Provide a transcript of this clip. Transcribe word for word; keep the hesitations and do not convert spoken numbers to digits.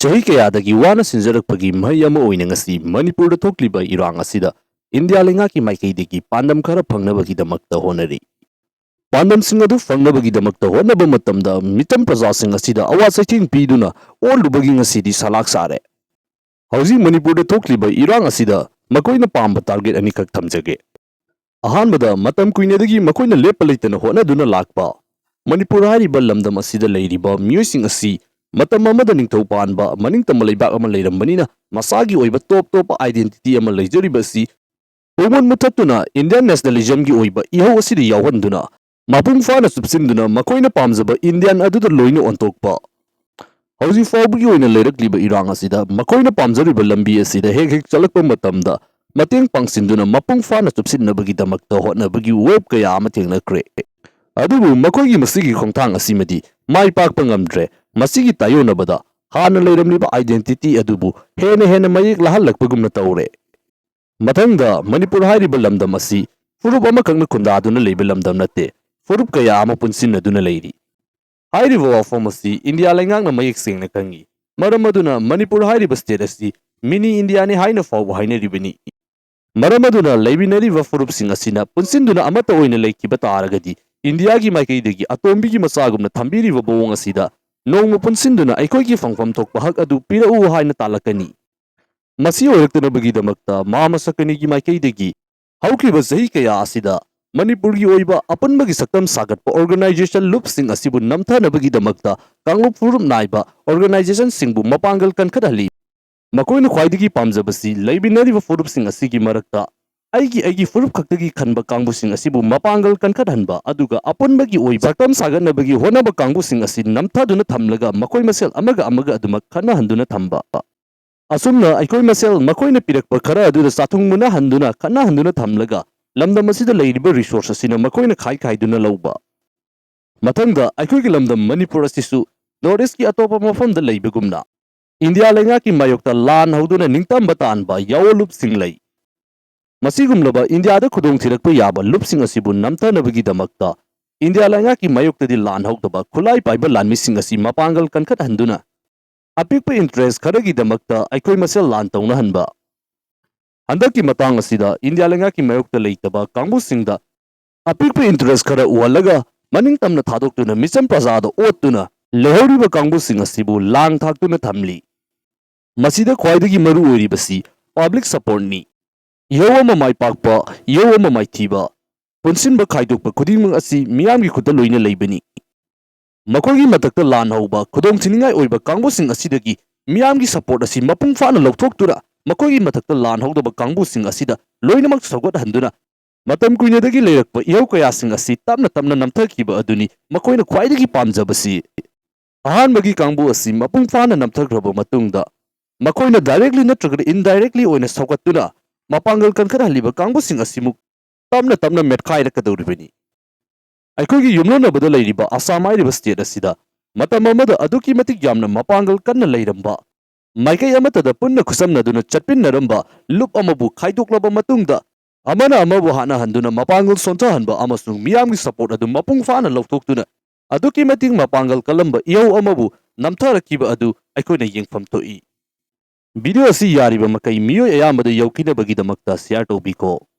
ꯆꯍꯤ ꯀꯌꯥꯗꯒꯤ ꯋꯥꯅ ꯁꯤꯟꯖꯔꯛꯄꯒꯤ ꯃꯍꯩ ꯑꯃ ꯑꯣꯏꯅ ꯉꯁꯤ ꯃꯅꯤꯄꯨꯔꯗ ꯊꯣꯛꯂꯤꯕ ꯏꯔꯥꯡ ꯑꯁꯤꯗ ꯏꯟꯗꯤꯌꯥ ꯂꯩꯉꯥꯛꯀꯤ ꯃꯥꯏꯀꯩꯗꯒꯤ ꯄꯥꯟꯗꯝ ꯈꯔ ꯐꯪꯅꯕꯒꯤꯗꯃꯛꯇ ꯍꯣꯠꯅꯔꯤ꯫ ꯄꯥꯟꯗꯝꯁꯤꯡ ꯑꯗꯨ ꯐꯪꯅꯕꯒꯤꯗꯃꯛꯇ ꯍꯣꯠꯅꯕ ꯃꯇꯝꯗ ꯃꯤꯆꯝ ꯄ꯭ꯔꯖꯥꯁꯤꯡ ꯑꯁꯤꯗ ꯑꯋꯥ ꯆꯩꯊꯦꯡ ꯄꯤꯗꯨꯅ ꯑꯣꯠꯂꯨꯕꯒꯤ ꯉꯁꯤꯗꯤ ꯁꯂꯥꯛ ꯁꯥꯔꯦ꯫ ꯍꯧꯖꯤꯛ ꯃꯅꯤꯄꯨꯔꯗ ꯊꯣꯛꯂꯤꯕ ꯏꯔꯥꯡ ꯑꯁꯤꯗ ꯃꯈꯣꯏꯅ ꯄꯥꯝꯕ target ꯑꯅꯤꯈꯛ ꯊꯝꯖꯒꯦ꯫ ꯑꯍꯥꯟꯕꯗ, ꯃꯇꯝ ꯀꯨꯏꯅꯗꯒꯤ ꯃꯈꯣꯏꯅ ꯂꯦꯞꯄ ꯂꯩꯇꯅ ꯍꯣꯠꯅꯗꯨꯅ ꯂꯥꯛꯄ ꯃꯅꯤꯄꯨꯔ ꯍꯥꯏꯔꯤꯕ ꯂꯝꯗꯝ ꯑꯁꯤꯗ ꯂꯩꯔꯤꯕ ꯃꯤꯑꯣꯏꯁꯤꯡ ꯑꯁꯤ ꯃꯇꯝ ꯑꯃꯗ ꯅꯤꯡꯊꯧ ꯄꯥꯟꯕ ꯃꯅꯤꯡ ꯇꯝꯕ ꯂꯩꯕꯥꯛ ꯑꯃ ꯂꯩꯔꯝꯕꯅꯤꯅ ꯃꯁꯥꯒꯤ ꯑꯣꯏꯕ ꯇꯣꯞ ꯇꯣꯞꯄ identity ꯑꯃ ꯂꯩꯖꯔꯤꯕ ꯑꯁꯤ ꯄꯨꯡꯃꯨꯠ ꯃꯨꯊꯠꯇꯨꯅ Indian nationalismꯒꯤ ꯑꯣꯏꯕ ꯏꯍꯧ ꯑꯁꯤꯗ ꯌꯥꯎꯍꯟꯗꯨꯅ ꯃꯄꯨꯡ ꯐꯥꯅ ꯆꯨꯞꯁꯤꯟꯗꯨꯅ ꯃꯈꯣꯏꯅ ꯄꯥꯝꯖꯕ Indian ꯑꯗꯨꯗ ꯂꯣꯏꯅ ꯑꯣꯟꯊꯣꯛꯄ꯫ ꯍꯧꯖꯤꯛ ꯐꯥꯎꯕꯒꯤ ꯑꯣꯏꯅ ꯂꯩꯔꯛꯂꯤꯕ ꯏꯔꯥꯡ ꯑꯁꯤꯗ ꯃꯈꯣꯏꯅ ꯄꯥꯝꯖꯔꯤꯕ ꯂꯝꯕꯤ ꯑꯁꯤꯗ ꯍꯦꯛ ꯍꯦꯛ ꯆꯠꯂꯛꯄ ꯃꯇꯝꯗ ꯃꯇꯦꯡ ꯄꯥꯡꯁꯤꯟꯗꯨꯅ ꯃꯄꯨꯡ ꯐꯥꯅ ꯆꯨꯞꯁꯤꯟꯅꯕꯒꯤꯗꯃꯛꯇ ꯍꯣꯠꯅꯕꯒꯤ wave ꯀꯌꯥ ꯑꯃ ꯊꯦꯡꯅꯈ꯭ꯔꯦ꯫ ꯑꯗꯨꯕꯨ ꯃꯈꯣꯏꯒꯤ ꯃꯁꯤꯒꯤ ꯈꯣꯡꯊꯥꯡ ꯑꯁꯤꯃꯗꯤ ꯃꯥꯏ ꯄꯥꯛꯄ ꯉꯝꯗ꯭ꯔꯦ꯫ ꯃꯁꯤꯒꯤ ꯇꯥꯏꯑꯣꯟꯅꯕꯗ ꯍꯥꯟꯅ ꯂꯩꯔꯝꯂꯤꯕ identity ꯑꯗꯨꯕꯨ ꯍꯦꯟꯅ ꯍꯦꯟꯅ ꯃꯌꯦꯛ ꯂꯥꯍꯜꯂꯛꯄꯒꯨꯝꯅ ꯇꯧꯔꯦ꯫ ꯃꯊꯪꯗ, ꯃꯅꯤꯄꯨꯔ ꯍꯥꯏꯔꯤꯕ ꯂꯝꯗꯝ ꯑꯁꯤ ꯐꯨꯔꯨꯞ ꯑꯃꯈꯛꯅ ꯈꯨꯟꯗꯥꯗꯨꯅ ꯂꯩꯕ ꯂꯝꯗꯝ ꯅꯠꯇꯦ꯫ ꯐꯨꯔꯨꯞ ꯀꯌꯥ ꯑꯃ ꯄꯨꯟꯁꯤꯟꯅꯗꯨꯅ ꯂꯩꯔꯤ꯫ ꯍꯥꯏꯔꯤꯕ ꯋꯥꯐꯝ ꯑꯁꯤ ꯏꯟꯗꯤꯌꯥ ꯂꯩꯉꯥꯛꯅ ꯃꯌꯦꯛ ꯁꯦꯡꯅ ꯈꯪꯏ꯫ ꯃꯔꯝ ꯑꯗꯨꯅ ꯃꯅꯤꯄꯨꯔ ꯍꯥꯏꯔꯤꯕ state ꯑꯁꯤ mini Indiaꯅꯤ ꯍꯥꯏꯅ ꯐꯥꯎꯕ ꯍꯥꯏꯅꯔꯤꯕꯅꯤ꯫ ꯃꯔꯝ ꯑꯗꯨꯅ ꯂꯩꯃꯤꯟꯅꯔꯤꯕ ꯐꯨꯔꯨꯞꯁꯤꯡ ꯑꯁꯤꯅ ꯄꯨꯟꯁꯤꯟꯗꯨꯅ ꯑꯃꯠꯇ ꯑꯣꯏꯅ ꯂꯩꯈꯤꯕ ꯇꯥꯔꯒꯗꯤ ꯏꯟꯗꯤꯌꯥꯒꯤ ꯃꯥꯏꯀꯩꯗꯒꯤ ꯑꯇꯣꯝꯕꯤꯒꯤ ꯃꯆꯥꯒꯨꯝꯅ ꯊꯝꯕꯤꯔꯤꯕ ꯃꯑꯣꯡ ꯑꯁꯤꯗ ꯅꯣꯡꯃ ꯄꯨꯟꯁꯤꯟꯗꯨꯅ ꯑꯩꯈꯣꯏꯒꯤ ꯐꯪꯐꯝ ꯊꯣꯛꯄ ꯍꯛ ꯑꯗꯨ ꯄꯤꯔꯛꯎ ꯍꯥꯏꯅ ꯇꯥꯜꯂꯛꯀꯅꯤ꯫ ꯃꯁꯤ ꯑꯣꯏꯔꯛꯇꯅꯕꯒꯤꯗꯃꯛꯇ ꯃꯍꯥ ꯃꯁꯛꯀꯅꯤꯒꯤ ꯃꯥꯏꯀꯩꯗꯒꯤ ꯍꯧꯈꯤꯕ ꯆꯍꯤ ꯀꯌꯥ ꯑꯁꯤꯗ ꯃꯅꯤꯄꯨꯔꯒꯤ ꯑꯣꯏꯕ ꯑꯄꯨꯟꯕꯒꯤ ꯁꯛꯇꯝ ꯁꯥꯒꯠꯄ organization ꯂꯨꯞꯁꯤꯡ ꯑꯁꯤꯕꯨ ꯅꯝꯊꯅꯕꯒꯤꯗꯃꯛꯇ ꯀꯥꯡꯂꯨꯞ ꯐꯨꯔꯨꯞ ꯅꯥꯏꯕ organizationꯁꯤꯡꯕꯨ ꯃꯄꯥꯡꯒꯜ ꯀꯟꯈꯠꯍꯜꯂꯤ꯫ ꯃꯈꯣꯏꯅ ꯈ꯭ꯋꯥꯏꯗꯒꯤ ꯄꯥꯝꯖꯕꯁꯤ ꯂꯩꯃꯤꯟꯅꯔꯤꯕ ꯐꯨꯔꯨꯞꯁꯤꯡ ꯑꯁꯤꯒꯤ ꯃꯔꯛꯇ ꯑꯩꯒꯤ ꯑꯩꯒꯤ ꯐꯨꯔꯨꯞ ꯈꯛꯇꯒꯤ ꯈꯟꯕ ꯀꯥꯡꯕꯨꯁꯤꯡ ꯑꯁꯤꯕꯨ ꯃꯄꯥꯡꯒꯜ ꯀꯟꯈꯠꯍꯟꯕ, ꯑꯗꯨꯒ ꯑꯄꯨꯟꯕꯒꯤ ꯑꯣꯏꯕ ꯁꯛꯇꯝ ꯁꯥꯒꯠꯅꯕꯒꯤ ꯍꯣꯠꯅꯕ ꯀꯥꯡꯕꯨꯁꯤꯡ ꯑꯁꯤ ꯅꯝꯊꯗꯨꯅ ꯊꯝꯂꯒ ꯃꯈꯣꯏ ꯃꯁꯦꯜ ꯑꯃꯒ ꯑꯃꯒ ꯑꯗꯨꯃꯛ ꯈꯠꯅꯍꯟꯗꯨꯅ ꯊꯝꯕ꯫ ꯑꯁꯨꯝꯅ ꯑꯩꯈꯣꯏ ꯃꯁꯦꯜ ꯃꯈꯣꯏꯅ ꯄꯤꯔꯛꯄ ꯈꯔ ꯑꯗꯨꯗ ꯆꯥꯊꯨꯡ ꯃꯨꯟꯅꯍꯟꯗꯨꯅ ꯈꯠꯅꯍꯟꯗꯨꯅ ꯊꯝꯂꯒ ꯂꯝꯗꯝ ꯑꯁꯤꯗ ꯂꯩꯔꯤꯕ resource ꯑꯁꯤꯅ ꯃꯈꯣꯏꯅ ꯈꯥꯏ ꯈꯥꯏꯗꯨꯅ ꯂꯧꯕ꯫ ꯃꯊꯪꯗ, ꯑꯩꯈꯣꯏꯒꯤ ꯂꯝꯗꯝ ꯃꯅꯤꯄꯨꯔ ꯑꯁꯤꯁꯨ North Eastꯀꯤ ꯑꯇꯣꯞꯄ ꯃꯐꯝꯗ ꯂꯩꯕꯒꯨꯝꯅ ꯏꯟꯗꯤꯌꯥ ꯂꯩꯉꯥꯛꯀꯤ ꯃꯥꯌꯣꯛꯇ ꯂꯥꯟ ꯍꯧꯗꯨꯅ ꯅꯤꯡꯇꯝꯕ ꯇꯥꯟꯕ ꯌꯥꯑꯣ ꯂꯨꯞꯁꯤꯡ ꯂꯩ꯫ ꯃꯁꯤꯒꯨꯝꯂꯕ ꯏꯟꯗꯤꯌꯥꯗ ꯈꯨꯗꯣꯡ ꯊꯤꯔꯛꯄ ꯌꯥꯕ ꯂꯨꯞꯁꯤꯡ ꯑꯁꯤꯕꯨ ꯅꯝꯊꯅꯕꯒꯤꯗꯃꯛꯇ ꯏꯟꯗꯤꯌꯥ ꯂꯩꯉꯥꯛꯀꯤ ꯃꯥꯌꯣꯛꯇꯗꯤ ꯂꯥꯟ ꯍꯧꯗꯕ ꯈꯨꯠꯂꯥꯏ ꯄꯥꯏꯕ ꯂꯥꯟꯃꯤꯁꯤꯡ ꯑꯁꯤ ꯃꯄꯥꯡꯒꯜ ꯀꯟꯈꯠꯍꯟꯗꯨꯅ ꯑꯄꯤꯛꯄ interest ꯈꯔꯒꯤꯗꯃꯛꯇ ꯑꯩꯈꯣꯏ ꯃꯁꯦꯜ ꯂꯥꯟ ꯇꯧꯅꯍꯟꯕ꯫ ꯍꯟꯗꯛꯀꯤ ꯃꯇꯥꯡ ꯑꯁꯤꯗ ꯏꯟꯗꯤꯌꯥ ꯂꯩꯉꯥꯛꯀꯤ ꯃꯥꯌꯣꯛꯇ ꯂꯩꯇꯕ ꯀꯥꯡꯕꯨꯁꯤꯡꯗ ꯑꯄꯤꯛꯄ interest ꯈꯔ ꯎꯍꯜꯂꯒ ꯃꯅꯤꯡ ꯇꯝꯅ ꯊꯥꯗꯣꯛꯇꯨꯅ ꯃꯤꯆꯝ ꯄ꯭ꯔꯖꯥꯗ ꯑꯣꯠꯇꯨꯅ ꯂꯩꯍꯧꯔꯤꯕ ꯀꯥꯡꯕꯨꯁꯤꯡ ꯑꯁꯤꯕꯨ ꯂꯥꯡ ꯊꯥꯛꯇꯨꯅ ꯊꯝꯂꯤ꯫ ꯃꯁꯤꯗ ꯈ꯭ꯋꯥꯏꯗꯒꯤ ꯃꯔꯨ ꯑꯣꯏꯔꯤꯕꯁꯤ public supportꯅꯤ꯫ ꯏꯍꯧ ꯑꯃ ꯃꯥꯏ ꯄꯥꯛꯄ, ꯏꯍꯧ ꯑꯃ ꯃꯥꯏꯊꯤꯕ, ꯄꯨꯟꯁꯤꯟꯕ ꯈꯥꯏꯗꯣꯛꯄ ꯈꯨꯗꯤꯡꯃꯛ ꯑꯁꯤ ꯃꯤꯌꯥꯝꯒꯤ ꯈꯨꯠꯇ ꯂꯣꯏꯅ ꯂꯩꯕꯅꯤ꯫ ꯃꯈꯣꯏꯒꯤ ꯃꯊꯛꯇ ꯂꯥꯟ ꯍꯧꯕ ꯈꯨꯗꯣꯡ ꯊꯤꯅꯤꯡꯉꯥꯏ ꯑꯣꯏꯕ ꯀꯥꯡꯕꯨꯁꯤꯡ ꯑꯁꯤꯗꯒꯤ ꯃꯤꯌꯥꯝꯒꯤ support ꯑꯁꯤ ꯃꯄꯨꯡ ꯐꯥꯅ ꯂꯧꯊꯣꯛꯇꯨꯅ ꯃꯈꯣꯏꯒꯤ ꯃꯊꯛꯇ ꯂꯥꯟ ꯍꯧꯗꯕ ꯀꯥꯡꯕꯨꯁꯤꯡ ꯑꯁꯤꯗ ꯂꯣꯏꯅꯃꯛ ꯁꯧꯒꯠꯍꯟꯗꯨꯅ ꯃꯇꯝ ꯀꯨꯏꯅꯗꯒꯤ ꯂꯩꯔꯛꯄ ꯏꯍꯧ ꯀꯌꯥꯁꯤꯡ ꯑꯁꯤ ꯇꯞꯅ ꯇꯞꯅ ꯅꯝꯊꯈꯤꯕ ꯑꯗꯨꯅꯤ ꯃꯈꯣꯏꯅ ꯈ꯭ꯋꯥꯏꯗꯒꯤ ꯄꯥꯝꯖꯕꯁꯤ꯫ ꯑꯍꯥꯟꯕꯒꯤ ꯀꯥꯡꯕꯨ ꯑꯁꯤ ꯃꯄꯨꯡ ꯐꯥꯅ ꯅꯝꯊꯈ꯭ꯔꯕ ꯃꯇꯨꯡꯗ ꯃꯈꯣꯏꯅ directly ꯅꯠꯇ꯭ꯔꯒ indirectly ꯑꯣꯏꯅ ꯁꯧꯒꯠꯇꯨꯅ ꯃꯄꯥꯡꯒꯜ ꯀꯟꯈꯠꯍꯜꯂꯤꯕ ꯀꯥꯡꯕꯨꯁꯤꯡ ꯑꯁꯤꯃꯨꯛ ꯇꯞꯅ ꯇꯞꯅ ꯃꯦꯠꯈꯥꯏꯔꯛꯀꯗꯧꯔꯤꯕꯅꯤ꯫ ꯑꯩꯈꯣꯏꯒꯤ ꯌꯨꯝꯂꯣꯟꯅꯕꯗ ꯂꯩꯔꯤꯕ ꯑꯁꯥꯝ ꯍꯥꯏꯔꯤꯕ state ꯑꯁꯤꯗ ꯃꯇꯝ ꯑꯃꯗ ꯑꯗꯨꯛꯀꯤ ꯃꯇꯤꯛ ꯌꯥꯝꯅ ꯃꯄꯥꯡꯒꯜ ꯀꯟꯅ ꯂꯩꯔꯝꯕ, ꯃꯥꯏꯀꯩ ꯑꯃꯠꯇꯗ ꯄꯨꯟꯅ ꯈꯨꯠꯁꯝꯅꯗꯨꯅ ꯆꯠꯃꯤꯟꯅꯔꯝꯕ ꯂꯨꯞ ꯑꯃꯕꯨ ꯈꯥꯏꯗꯣꯛꯂꯕ ꯃꯇꯨꯡꯗ, ꯑꯃꯅ ꯑꯃꯕꯨ ꯍꯥꯠꯅꯍꯟꯗꯨꯅ ꯃꯄꯥꯡꯒꯜ ꯁꯣꯟꯊꯍꯟꯕ ꯑꯃꯁꯨꯡ ꯃꯤꯌꯥꯝꯒꯤ support ꯑꯗꯨ ꯃꯄꯨꯡ ꯐꯥꯅ ꯂꯧꯊꯣꯛꯇꯨꯅ ꯑꯗꯨꯛꯀꯤ ꯃꯇꯤꯛ ꯃꯄꯥꯡꯒꯜ ꯀꯜꯂꯝꯕ ꯏꯍꯧ ꯑꯃꯕꯨ ꯅꯝꯊꯔꯛꯈꯤꯕ ꯑꯗꯨ ꯑꯩꯈꯣꯏꯅ ꯌꯦꯡꯐꯝ ꯊꯣꯛꯏ꯫ Video ꯑꯁꯤ ꯌꯥꯔꯤꯕ ꯃꯈꯩ ꯃꯤꯑꯣꯏ ꯑꯌꯥꯝꯕꯗ ꯌꯧꯈꯤꯅꯕꯒꯤꯗꯃꯛꯇ share ꯇꯧꯕꯤꯈꯣ꯫